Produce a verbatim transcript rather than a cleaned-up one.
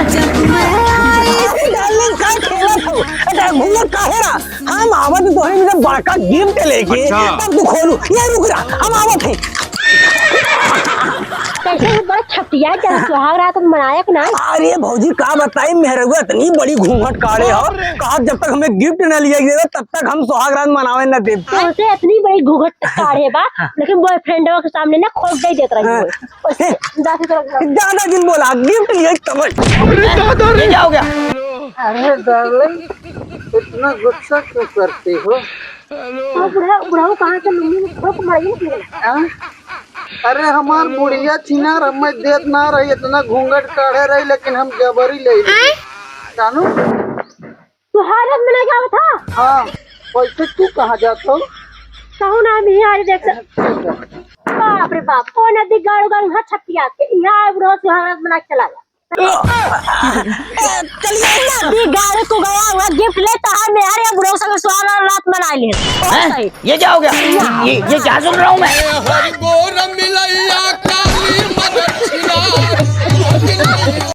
जब मैं आई। अरे डार्लिंग, का खेलत हो? अरे घूंघट काहे रहा? हम आवत तोहरे में बड़का गिफ्ट लेके, अच्छा। तब तू खोलू। ये रुक जा, हम आवत हैं। कैसे वो बड़ा छतिया क्या सुहाग रात में मनाया कि ना? अरे भौजी, का बताई, मेहरगुआ इतनी बड़ी घूंघट काढ़े हो। बाप रे। कहा जब तक हमें गिफ्ट ना लिया गया, तब तक हम सुहाग रात मनावे ना देब। तोसे इतनी बड़ी घूंघट काढ़े बा, हाँ। लेकिन बॉयफ्रेंडवा के सामने ना खोट दे देत रही हाँ। हो। ओसे ज्यादा दिन बोला, गिफ्ट लिया तब। अरे दादा रे। ये क्या हो गया? अरे डार्लिंग, इतना गुस्सा क्यों करती हो? तो बुढ़ा, बुढ़ऊ कहाँ से मम्मी में खोट मारी निकले? हाँ? अरे हमार बुढ़िया छिनार हमें देत ना रही, इतना घूंघट काढ़े रही, लेकिन हम जबरी ले ली। जानू? सुहाग रात मनाए के आवत ह? हाँ, वैसे तू कहाँ जात हो? कहूँ ना, हम यहाँ आज देख सक-, बाप रे बाप, कौन नदी गाड़ू गाड़ू, हाँ, छतिया के, यहाँ बुढ़ऊ सुहाग रात मना के चला गया। ए, चलिए ना, दी गाड़ी को गया हुआ गिफ्ट लेता है, मेहर या बुढ़ऊ संग सुहाग रात मना ले। हैं? ये क्या हो गया? ये, ये क्या सुन रहा हूँ मैं? हरि बोल मिलाई